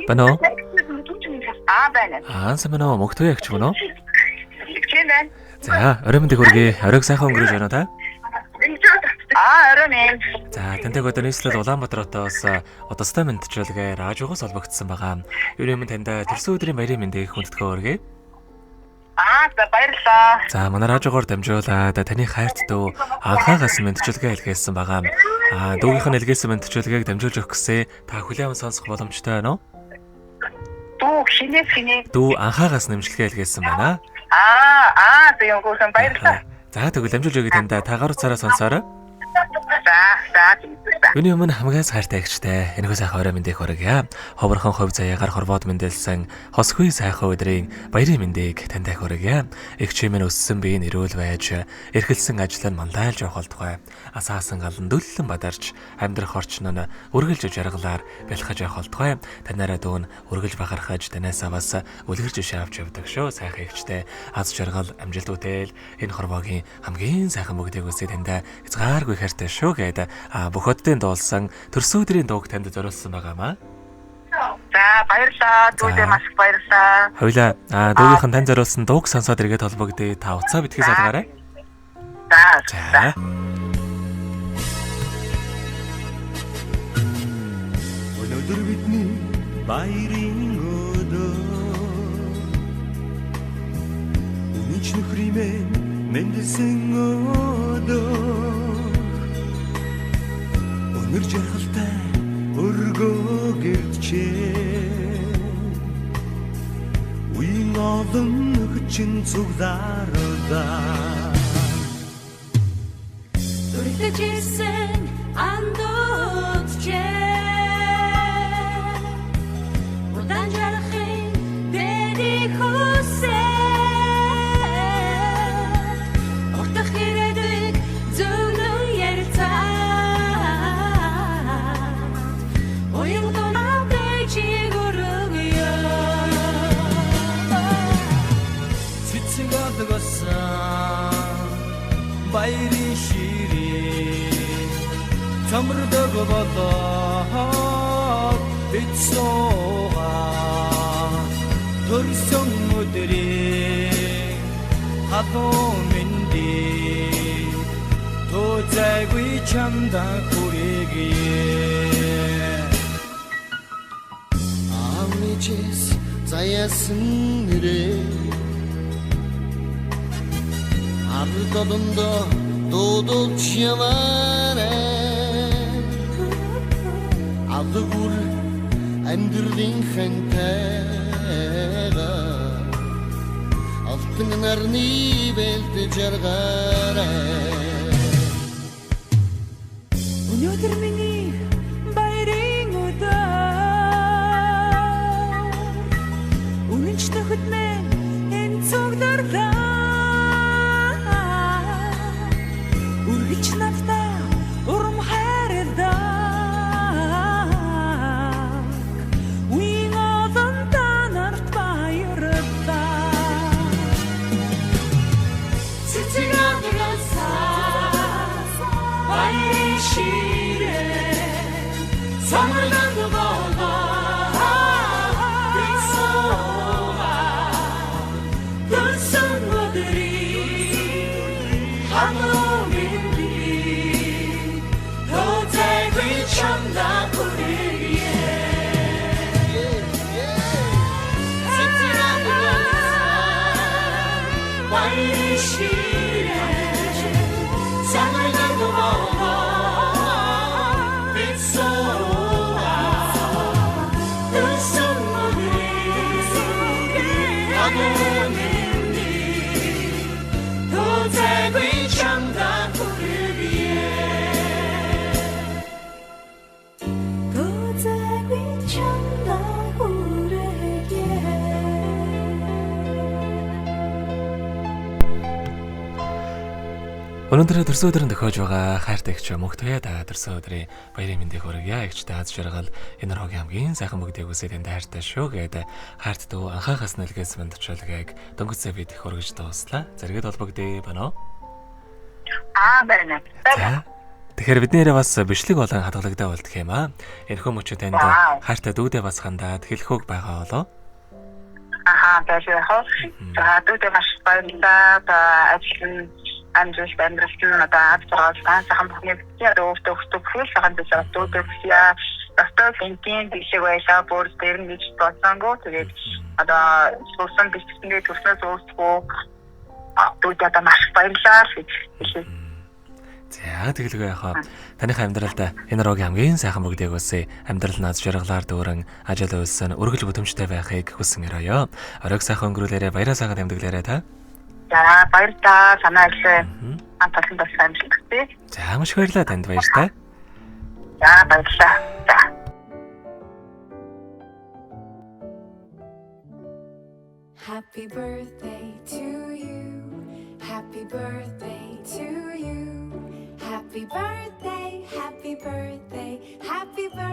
Байна уу? Аа, байна. Аа, сайн байна уу? Мөнх Туяа эгч байна уу? Тийм байна. За, оройн мэндийг хүргэе. Оройг сайхан өнгөрөөж байна уу та? Аа, орой минь. За, тантай өдөр нийслэл Улаанбаатар хотоос удастай мэндчилгээ радиогоос холбогдсон байгаа. Юуны өмнө танд төрсөн өдрийн баярын мэндийг хүндэтгэн хүргэе. Аа, за, баярлалаа. За, манай радиогоор дамжуулаад таны хайрт дүү анхаагаас мэндчилгээ илгээсэн байгаа. Аа, дүүгийнх нь илгээсэн мэндчилгээг дамжуулж өгөх гэсэн та хүлээн аван сонсох боломжтой байна уу? Дүү хинээс хинээ. Дүү анхаагаас нэмжлэгээ илгээсэн байна. Аа, за, юм гоосон, баярлалаа. За, тэгвэл дамжуулж өгье танд, та гар утсаараа сонсоорой. За, за. Юуны өмнө хамгаас хайртай эгчтэй энэхүү сайхан орой мэндийг хүргье. Ховорхон хувь заяагаар хорвоод мэндэлсэн хосгүй сайхан өдрийн баярын мэндийг танд хүргье. Эгч минь өссөн бие нь эрүүл байж, эрхэлсэн ажил нь манлайлж явах болтугай. Асаасан галан дүллэн бадарч, амьдрах орчин нь үргэлж жаргалаар бэлхэж явах болтугай. Танаараа дүүн үргэлж бахархаж, танаас бас үлгэр жишээ авч явдаг шүү. Сайхан эгчтэй аз жаргал, амжилт бүтээл энэ хорвоогийн хамгийн сайхан бүгдийг үсэй танд хязгааргүй хайртай шүү гээд бүх оддын дуулсан төрсөн өдрийн дууг танд зориулсан байгаамаа. За, баярлалаа. Дүүдээ маш их баярлалаа. Хоёлаа дүүгийнх нь танд зориулсан дууг сонсоод эргээд холбогдъё. Та уцаа битгий салгаарай. За. За. Өнөөдөр бидний баярын өдөр. Үнэнч нөхрийн мэндэлсэн өдөр. Өнөр жаргалтай өргөө гэрчээ. Үеийн олон хүчин цугларалаа. Дүрлэж ирсэн андуудчээ. Удаан жаргахын дэдийг хүсээ. Утах ирээдүйг зөвлөн ярилцаад. Уян дунаатай чиг өргөё. Цэцэг олгосон баярын ширээ цомрдог болоод бид суугаа төрсөн өдрийн халуун мэндийг тооцайгүй чамд хүргэе. Аав ээжээс заяасан нэрээ ард олондоо дуудулж яваарай. Алгүр амьдралын хантайгаа алтан нарны бэлд жаргаарай. Өнөөдөр миний баярын өдөр. Үнэнч нөхөд минь энэ цугларлаа. Үргэлж надтай урам хайрлаа. Үеийн олон та нарт баярлалаа. Цэцэг алгасаа баярын ширээ самарлан болоо бид суугаа төрсөн өдрийн халуун мэндийг тооцайгүй чамд хүргэе. Цэцэг алгасаа баярын ширээ самарлан болоо бид суугаа төрсөн өдрийн халуун мэндийг тооцайгүй чамд хүргэе. Тооцайгүй чамд хүргэе. Өнөөдөр төрсөн өдрийн тохиож байгаа хайртай эгч Мөнх Туяа та төрсөн өдрийн баярын мэндийг хүргье. Эгчтэй аз жаргал энэ хогийн хамгийн сайхан бүгдийг үсэй танд хайртай шүү гээд хайрт дүү анхаагаас нэлгээсэн мэндчилгээг дөнгөцөө бид их хүргэж дууслаа. Зэрэгэд холбогдъё байна уу? Аа, байна. За. Тэгэхээр бидний нэрээ бас бичлэг болон хадгалагдаа болдох юм аа. Энэхүү мөчөө танд хайртай дүүдээ бас хандаад хэлэх үг байгаа болов. Ахаа, байж яах. За, дүүдээ маш баярлалаа. За, ажил нь амжилт амьдрал нь одоо аз жаргал гаан сайхан бүхний битгий одоо өөртөө өгдөг бүхэл сайхан зүйлс дүүдээ хүсье. Ёстой л энгийн бичлэг байлаа. Бүр дээр нь гэж бодсонгүй. Тэгээд одоо сурсан бичсэндээ төрснөөс өөрсгөө дүүдээ одоо маш баярлалаа гэж хэлье. За, тэгэлгүй яхаа. Таныхаа амьдралд энэ рогийн хамгийн сайхан бүгдийг хүсье. Амьдрал нь аз жаргалаар дүүрэн, ажил үйлс нь үргэлж бүтэмжтэй байхыг хүсэн өрөөё. Оройг сайхан өнгөрүүлээрэй, баяраа сайхан тэмдэглээрэй та. За, баярлалаа. Санаа илээ. Хамт олон бас амжилт хүсье. За, маш их баярлалаа танд баяртай. За, баярлалаа. За. Happy birthday to you. Happy birthday to you. Happy birthday, happy birthday, happy birthday.